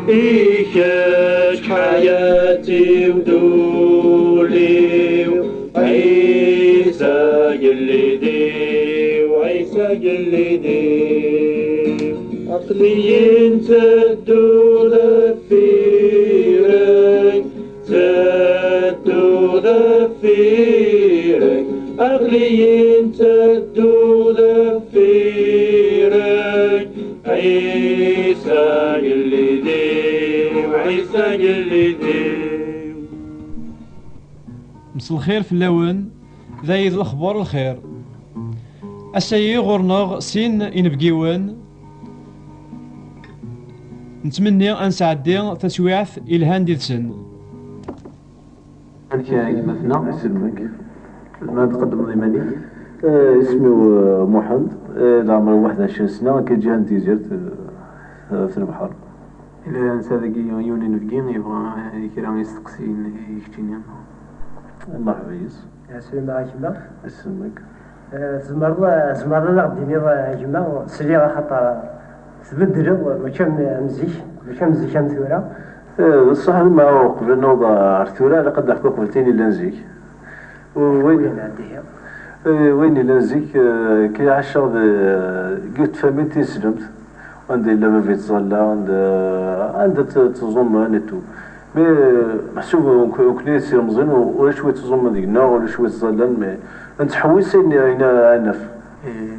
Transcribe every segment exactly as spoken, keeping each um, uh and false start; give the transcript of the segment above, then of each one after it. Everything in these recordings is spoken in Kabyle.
I kečč ḥayat-iw d ul-iw, Ɛisa yelli-d-iw, Ɛisa yelli-d-iw. Aql-iyi nteddu deffir-k, nteddu deffir-k, aql-iyi nteddu deffir-k. Ɛisa yelli-d-iw, Ɛisa yelli-d-iw. Mselxir fell-awen, d ay d lexbar lxir. Ass-ayi ɣur-neɣ sin inebgiwen, nettmenni ad nesɛeddi taswiɛt ilhan did-sen. Amek a gma-tneɣ? Isem-ik? Ma tqeddmeḍ iman-ik? Eh, isem-iw, eh, Muḥend. Eh, leɛmer-iw waḥed ɛecrin sna, akka ǧiha n Tizirt, eh, ɣef lebḥer. Ila netta dagi yiwen inebgi yebɣa kra isteqsiyen i keččini. Merḥba yes. Ɛeslama a gma. Isem-ik? Eh, tzemreḍ, tzemreḍ ad aɣ-d-tiniḍ, a gma, sliɣ axaṭer tbeddleḍ, mačči am, am zik, mačči am zik am tura. Eh, d ṣṣeḥ, ma uqbel ad naweḍ ar tura, ilaq ad d-neḥku uqbel tin yellan zik. U wayen, eh, wayen yellan zik, eh, kra ɛaceɣ di, eh, yiwet tfamilt tineslemt, anda yella baba yettẓalla, anda, anda t-, ttẓumman et tout. Mais, eh, meḥsub uk-, ukni s ilemẓin, u-, ulac wi ttẓumman deg-neɣ, ulac wi ttẓallan, mais nettḥewwis ayen, ayen ara naf. Eh,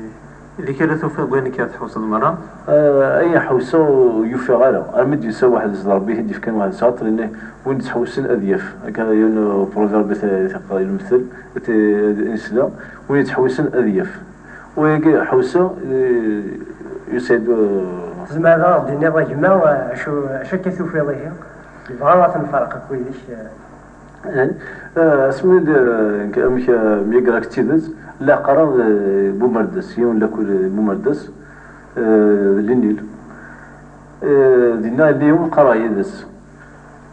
Ilik ara tufiḍ deg wayen akka tḥewseḍ merra? Eh, ayen ḥewseɣ ur yufiɣ ara. Armi d-yusa waḥed s Rebbi i d-yefkan waḥed s ɛeṭṭel, yenna, win yettḥewwisen ad yaf. Akka yiwen uproverbe i t-, i t-, lemtel, i t-, i nesla, win yettḥewwisen ad yaf. Wayagi ḥewseɣ, eh, yusa-d, eh, Tzemreḍ ad aɣ-d-tiniḍ, a gma, acu, acu akka tufiḍ ihi? Yebɣa ad ten-ferq akk yid-k, eh. Eh, asmi d, eh, amek, eh, myagreɣ d tidet, la qqareɣ d, eh, Bumerdas, yiwen lakul, eh, Bumerdas, eh, d Linil. Eh, dinna yella yiwen qqareɣ yid-s.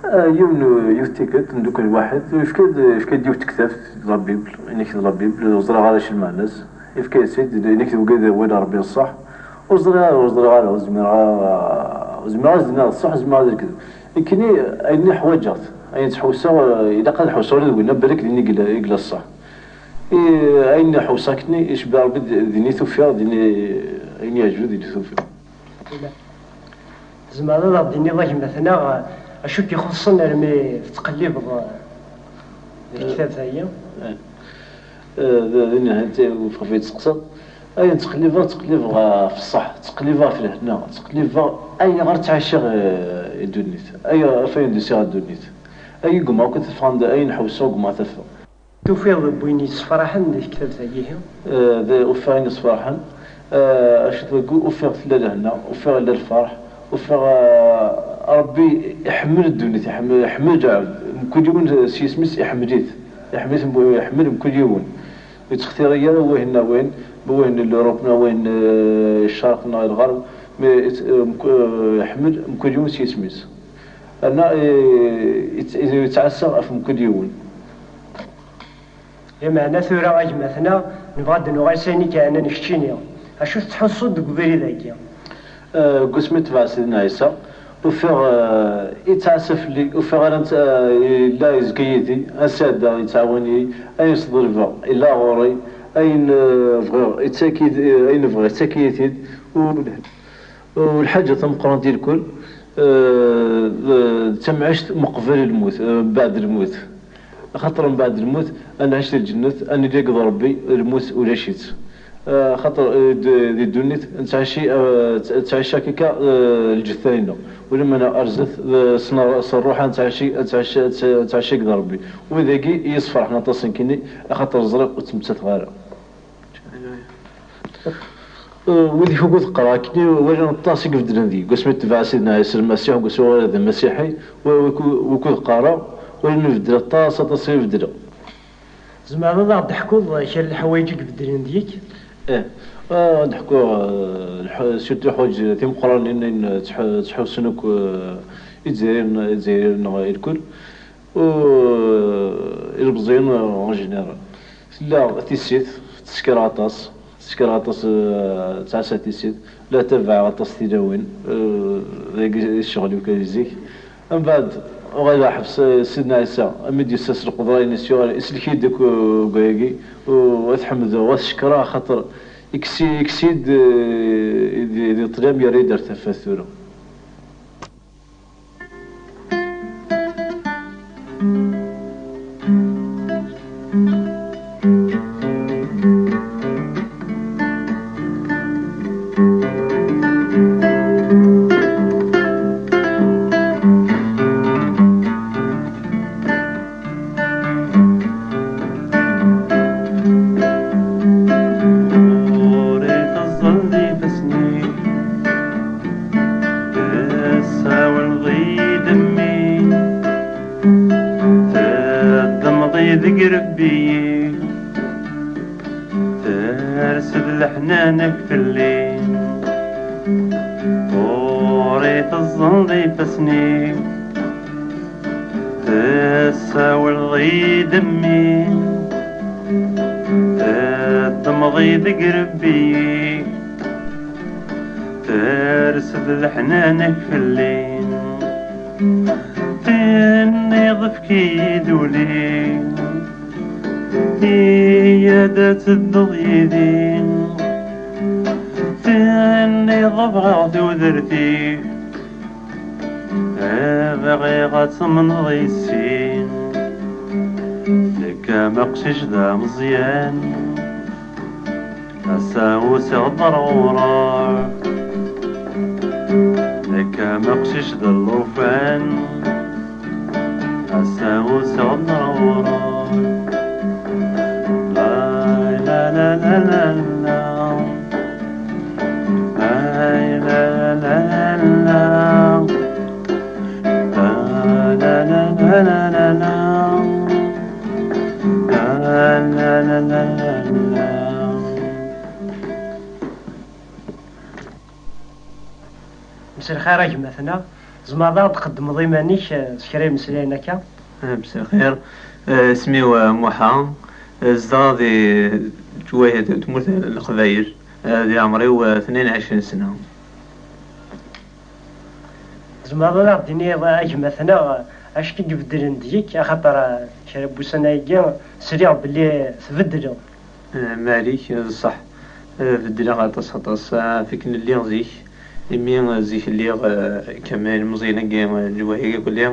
Eh, yiwen, eh, yiwet tikkelt, ndukkel waḥed, yefka-d, yefka-d yiwet tektabt, la Bible, inek d la Bible, ur ẓriɣ ara acu lmeɛna-s. Yefka-yas-id, inek d wigad wala Rebbi ṣṣeḥ. Ur ẓriɣ ara, ur ẓriɣ ara, ur zmireɣ ara, ur zmireɣ ad s-d-iniɣ d ṣṣeḥ, ur zmireɣ ad lekdeb. Nekkini, ayen-nni ḥwaǧeɣ-t, ayen ttḥewseɣ, eh, ilaq ad ḥewseɣ ula d winna, balak din i yella, i yella ṣṣeḥ. I, ayen-nni ḥewseɣ akken icebbeḥ Rebbi, d-, din i t-ufiɣ, din i, ayen yeɛǧeb, din i t-ufiɣ. Tzemreḍ ad aɣ-d-tiniḍ, a gma-tneɣ, acu i k-ixuṣṣen armi tettqellibeḍ di tektabt-agi? Eh, eh, d, d, d, ɣef i tettqeṣṣiḍ. Ayen ttqellibeɣ, ttqellibeɣ ɣef ṣṣeḥ, ttqellibeɣ ɣef lehna, ttqellibeɣ ayɣer ttɛiciɣ, eh, i ddunit, ay, ɣef ayen d-usiɣ ɣer ddunit. Ay gma akk teffɣen d ayen ḥewseɣ gma tafeɣ. Tufiḍ d win yessefraḥen di tektabt-agi? Eh, d, ufiɣ ayen yessefraḥen, eh, acu twagi, ufiɣ tella lehna, ufiɣ illa lferḥ, ufiɣ, eh, Rebbi iḥemmel ddunit, iḥemmel, iḥemmel lɛebd, mkul yiwen s yisem-is iḥemmel-it, iḥemmel-it, iḥemmel mkul yiwen. Ur yettextiri ara wayen neɣ wayen, ma wayen n l'Europe neɣ wayen, eh, ccerq neɣ lɣerb, mais, eh, mk-, eh, iḥemmel mkul yiwen s yisem-is. Ana, eh, yett-, yettɛassa ɣef mkul yiwen. Lameɛna tura, a gma-tneɣ, nebɣa ad d-nuɣal s ayen i k-yeɛnan keččini. Acu tettḥussuḍ deg ubrid-agi? Eh, deg wasmi tebɛeɣ Sidna Ɛisa, ufiɣ, eh, yettɛassa fell-i, ufiɣ ara nett-, eh, yella yezga yid-i, ad sɛeddaɣ yettɛawan-iyi, ayen sḍelbeɣ yella ɣur-i, ayen, eh, bɣiɣ yettak-iyi-d, eh, ayen bɣiɣ yettak-iyi-t-id. U, u lḥaǧa tameqqrant di lkul, eh, d, d tamɛict meqbel lmut, eh, mbeɛd lmut. Axaṭer mbeɛd lmut, ad nɛic di lǧennet, ad nili akked Rebbi, lmut ulac-itt. Axaṭer, eh, d-, di ddunit, nettɛici, eh, tt-, ttɛici akka, eh, lǧetta-inu. Ulamma ar zdat, eh, s n-, s ṛṛuḥ, ad nettɛici, ad nettɛici, ad nettɛici akked Rebbi. Wid-agi i yi-sferḥen aṭas nekkini, axaṭer ẓriɣ ur ttmettateɣ ara. Eh, wid i wukud qqareɣ akken, walaɣ aṭas i ibeddlen deg-i. Deg wasmi tebɛeɣ Sidna Ɛisa Lmasiḥ, deg wasmi uɣaleɣ d amasiḥi, wa-, wukud, wukud qqareɣ, walaɣ ibeddel aṭas, aṭas i ibeddlen. Tzemreḍ ad aɣ-d-teḥkuḍ kra n leḥwayeǧ i ibeddlen deg-k? Eh, ah, ad d-ḥkuɣ, eh, lḥ-, surtout leḥwayeǧ timeqqranin, ayen ttḥ-, ttḥusun akk, eh, Izzayriyen, Izzayriyen neɣ irkul. U ilebẓiyen, en général. Tella tissit, tesker aṭas, Sekreɣ aṭas, eh, ttɛassa tisit, la tabaɛeɣ aṭas tilawin, eh, dagi i ccɣel-iw kan zik. Mbeɛd, uɣaleɣ ḥef s-, Sidna Ɛisa, mi d-yusa s lqedra-ines yuɣal, islek-iyi-d akk, eh, deg wayagi, u ad t-ḥemdeɣ, u ad t-cekkreɣ, axaṭer ikkes-, ikkes-iyi-d, eh, di, di ṭṭlam, yerra-yi-d ar tafat tura. Ɣur-i teẓẓel di ifassen-ik, tessawleḍ-iyi-d mmi, teddmeḍ-iyi deg rebbi-ik, ters-d leḥnana-k fell-i. Ɣur-i teẓẓel di ifassen-ik, tessawleḍ-iyi-d mmi, teddmeḍ-iyi deg rebbi, ters-d leḥnana-k fell-i. Tenniḍ efk-iyi-d ul-ik, iyya-d ad tedduḍ yid-i. Tenniḍ bɣiɣ tudert-ik, bɣiɣ ad temneḍ yis-i. Nekk am aqcic d ameẓyan, ass-a usiɣ-d ar ɣur-k. Nekk am aqcic d llufan, ass-a usiɣ-d ar ɣur-k. La, la, la, la, la, la. La, la, la, la, la, la. La, la, la, la, la, la, la. La, la, la, la, la, la. Mselxir a gma-tneɣ, tzemreḍ ad ɣ-d-tqeddmeḍ iman-ik, eh, s kra imeslayen akka? Eh, mselxir. Eh, isem-iw, eh, Muḥa. Eh, zedɣeɣ di lejwayeh n tmurt n Leqbayel. Eh, di leɛmer-iw, eh, tnin ɛecrin sna. Tzemreḍ ad aɣ-d-tiniḍ, a gma-tneɣ, acu i ibeddlen deg-k, axaṭer, eh, kra n wussan-agi sliɣ belli tbeddleḍ. Eh, Malik, eh, d ṣṣeḥ. Eh, beddleɣ aṭas, aṭas, eh, ɣef akken lliɣ zik. Imi, eh, zik lliɣ, eh, kama ilemẓiyen-agi, eh, leǧwayeh-agi kulli, eh,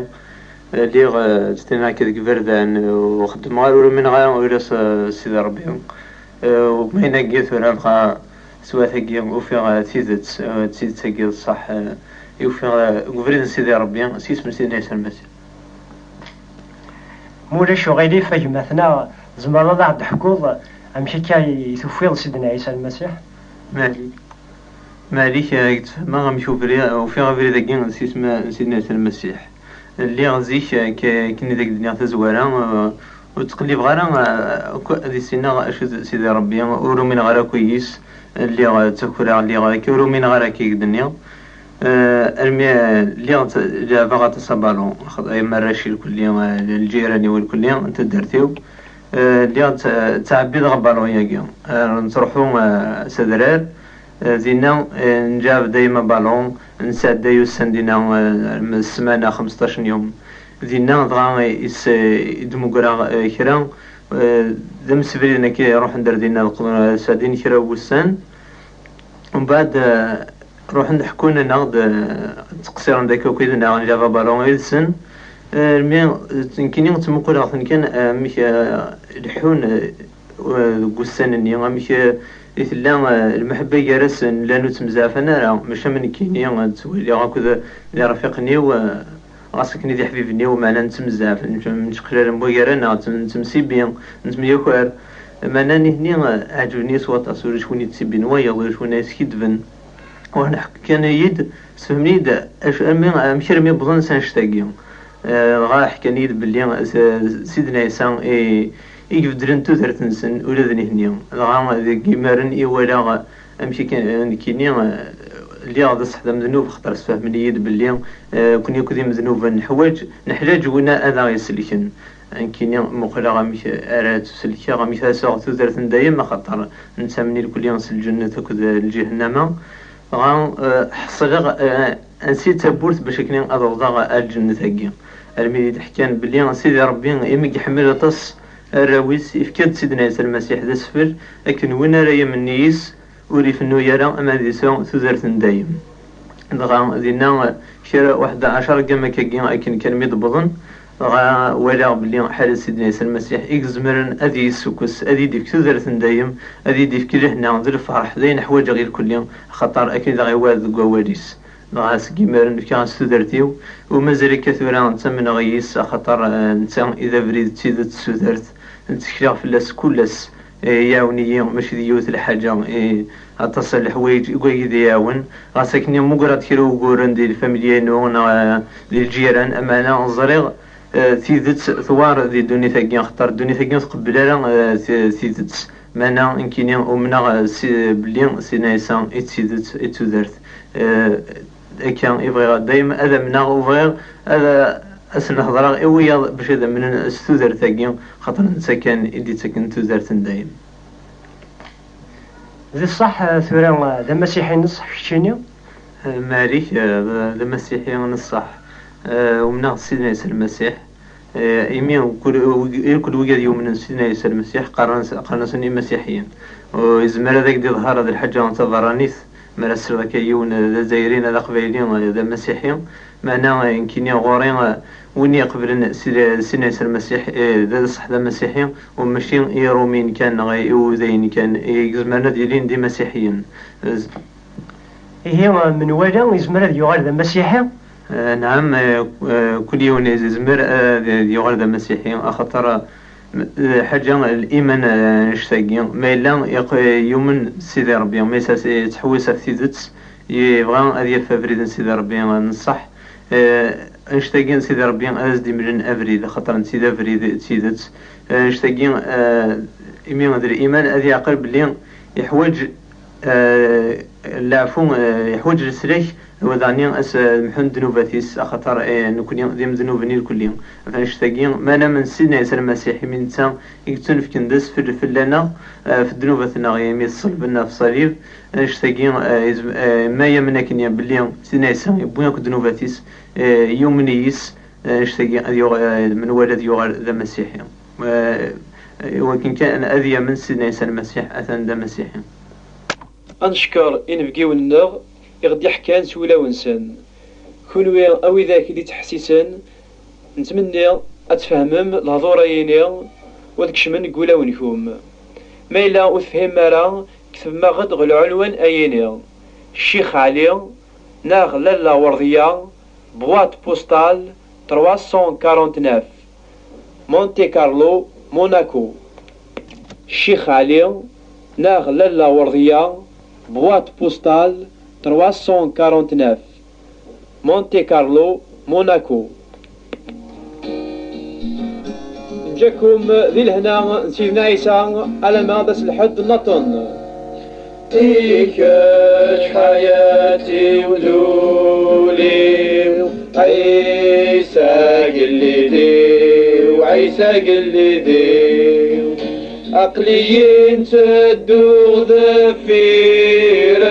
lliɣ, eh, ttnaɣeɣ akka deg iberdan, eh, ur xeddmeɣ ara, ur umineɣ ara ula s, eh, Sidi Ṛebbi. Eh, u ma ayen-agi tura dɣa s wat-agi ufiɣ, eh, tidet, eh, d tidet-agi d ṣṣeḥ, eh, i ufiɣ, eh, deg ubrid n Sidi Ṛebbi, s yisem n Sidna Ɛisa Lmasiḥ. Ma ulac uɣilif, a gma-tneɣ, tzemreḍ ad aɣ-d-teḥkuḍ amek akka i tufiḍ Sidna Ɛisa Lmasiḥ? Malik. Malik, eh, ad k-d-fehmeɣ amek ubrid, ufiɣ abrid-agi s yisem n Sidna Ɛisa Lmasiḥ. Lliɣ zik, eh, k-, akken i d ak-d-nniɣ tazwara, eh, ur ttqellibeɣ ara, eh, akk ad issineɣ acu d Sidi Ṛebbi, ur umineɣ ara akk yis. Lliɣ, eh, ttakreɣ, lliɣ akka, ur umineɣ ara akka i k-d-nniɣ. Eh, armi, eh, lliɣ tt-, leɛbeɣ aṭas abalun, xaṭ-, am arrac irkelli, eh, lǧiran-iw irkelli, n taddart-iw. Eh, lliɣ tt-, ttɛebbideɣ abalun-agi. Eh, nettruḥu, eh, s adrar, eh, dinna, eh, nǧab dayem abalun, nesɛedday ussan dinna, eh, ssmana, xemseṭṭac n yum. Dinna dɣa is-, i d-mmugreɣ, eh, kra, eh, d amsebrid nekk i iruḥen ar dinna, d qḍ-, sɛeddin kra n wussan. Umbeɛd, eh, ruḥen ḥekkun-aneɣ-d, eh, ttqeṣṣiren dagi akk yid-neɣ, nǧab abalun yid-sen. Eh, mi, eh, nekkini ttmuquleɣ-ten kan, eh, amek, eh, leḥḥun, eh, deg wussan-nni, amek, eh, i tella, eh, lmeḥebba gar-asen, llan ur ttemzeɛfan ara, maca am nekkini, eh, ttwaliɣ akked, eh, d irfiqen-iw, eh, ɣas akken i d iḥbiben-iw, meɛna nettemzeɛf, nett-, netteqlal am wagar-aneɣ, nettem-, nettemsibbi, nettemyaker. Meɛna nitni, eh, ɛeǧben-iyi s waṭas, ulac win yettsibbin wayeḍ, ulac win yeskiddben. Ur nḥekkan-iyi-d, sfehmen-iyi-d acu, armi, amek armi wwḍen s annect-agi. Eh, dɣa ḥkan-iyi-d belli, eh, Sidna Ɛisa i, i ibeddlen tudert-nsen ula d nitni. Dɣa deg imaren i walaɣ amek akken, eh, nekkini, eh, lliɣ d ṣṣeḥ d amednub, xaṭer sfehmen-iyi-d belli, eh, nekkni akk d imednuben, neḥwaǧ, neḥlaǧ win ad aɣ-isellken. Nekkini muqleɣ amek ara ttuselkeɣ, amek ara sɛuɣ tudert n dayem, axaṭer nettamen irkelli s lǧennet akked lǧihennama. Dɣa, eh, ḥeṣleɣ, eh, ansi d tawwurt bac akken ad awḍeɣ ar lǧennet-agi. Armi d-ḥkan belli Sidi Ṛebbi, imi iḥemmel aṭas arraw-is, ifka-d Sidna Ɛisa Lmasiḥ d asfel, akken win ara yamnen yis ur ifennu ara ama ad yesɛu tudert n dayem. Dɣa dinna kra waḥed ɛecṛa gam akkagi akken kan mi d-wwḍen, dɣa walaɣ belli ḥala Sidna Ɛisa Lmasiḥ i izemren ad iyi-yessukkes, ad iyi-d-ifk tudert n dayem, ad iyi-d-ifk lehna d lferḥ, d ayen ḥwaǧeɣ irkelli, axaṭer akken i d aɣ-iwɛed deg wawal-is. Dɣa seg imiren fkiɣ-as tudert-iw, u mazal akka tura ttamneɣ yis, axaṭer, eh, netta i d abrid d tidet d tudert, ttekleɣ fell-as kul ass. Eh, iɛawen-iyi, mačči d yiwet lḥaǧa, eh, aṭas n leḥwayeǧ i wayeg i d-iɛawen. Ɣas akken mmugreɣ-d kra uguren di lfamilya-inu neɣ, eh, di lǧiran, ameɛna ẓriɣ, eh, tidet tewɛer di ddunit-agi, axaṭer ddunit-agi ur tqebbel ara, eh, ti-, tidet. Meɛna nekkini umneɣ, eh, si, belli Sidna Ɛisa i d tidet, i d tudert. Eh, akka i bɣiɣ dayem ad amneɣ, u bɣiɣ ad, ad sen-hedreɣ i wiyaḍ bac ad amnen s tudert-agi, xaṭer netta kan i d-ittaken tudert n dayem. Di ṣṣeḥ, eh, tura, eh, d amasiḥi n ṣṣeḥ keččini? Eh, Malik, eh, d, d amasiḥi n ṣṣeḥ. Eh, umneɣ s Sidna Ɛisa Lmasiḥ. Eh, imi kul, irkul wigad yumnen s Sidna Ɛisa Lmasiḥ, qqaren-as, qqaren-asen imasiḥiyen. U yezmer ad ak-d-iḍher d lḥaǧa taberranit, mi ara tesliḍ akka yiwen d azzayri neɣ d aqbayli, eh, d amasiḥi, meɛna, eh, nekkini ɣur-i, eh, win iqeblen Sid-, Sidna Ɛisa Lmasiḥ, eh, d ṣṣeḥ d amasiḥi, u mačči i Iṛumiyen kan neɣ i Iwudayen kan i izemren ad ilin d imasiḥiyen. Eh, Ihi, menwala yezmer ad yuɣal d amasiḥi? Eh, nɛam, eh, eh, kul yiwen yezmer ad yuɣal d amasiḥi, axaṭer, eh, lḥaǧa, liman, eh, annect-agi, ma yella yeq-, yumen s Sidi Ṛebbi, ma yesɛa, yettḥewwis ɣef tidet, yebɣa ad yaf abrid n Sidi Ṛebbi n ṣṣeḥ, eh, annect-agi n Sidi Ṛebbi ad as-d-imlen abrid, axaṭer netta d abrid d tidet. Eh, annect-agi, eh, imi d liman ad yeɛqel belli yeḥwaǧ, eh, leɛfu, eh, yeḥwaǧ leslak, wa daɣen ad s-mḥun ddnubat-is, axaṭer, eh, nekni d imednuben irkelli. Ɣef annect-agi, ma namen Sidna Ɛisa Lmasiḥ, imi netta i yettunefken d asfel fell-aneɣ, eh, ɣef ddnubat-nneɣ, imi t-ṣelben ɣef ṣṣalib, annect-agi, eh, izem-, eh, ma yamen akken belli Sidna Ɛisa yewwi akk ddnubat-is, eh, yumen yis, eh, annect-agi ad yuɣ-, eh, menwala ad yuɣal d amasiḥi. Eh, i wakken kan ad yamen Sidna Ɛisa Lmasiḥ, atan d amasiḥi. Ad neckeṛ inebgiwen-nneɣ i ɣ-d-iḥkan s wulawen-nsen. Kunwi a widak i d-ittḥessisen, nettmenni ad tfehmem lehdur-ayini u ad kecmen deg wulawen-nkum. Ma yella ur tefhimem ara, ktbem-aɣ-d ɣer lɛunwan-ayini: Ccix Ɛli neɣ Lalla Werdiya, boîte postale trois cent quarante-neuf, Monte Carlo, Monaco. Ccix Ɛli neɣ Lalla Werdiya, boîte postale trois cent quarante-neuf, Monte Carlo, Monaco. Neǧǧa-kum di lehna n Sidna Ɛisa, alamma d ass n lḥedd nniḍen. I kečč ḥayati-w d ul-iw, Ɛisa agellid-iw, Ɛisa agellid-iw. Aql-iyi ntedduɣ deffir-k,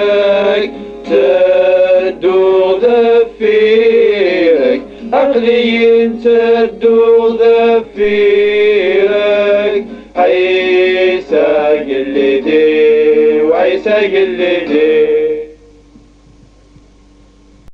ntedduɣ deffir-k. Aql-iyi ntedduɣ deffir-k, Ɛisa agellid-iw, Ɛisa agellid-iw.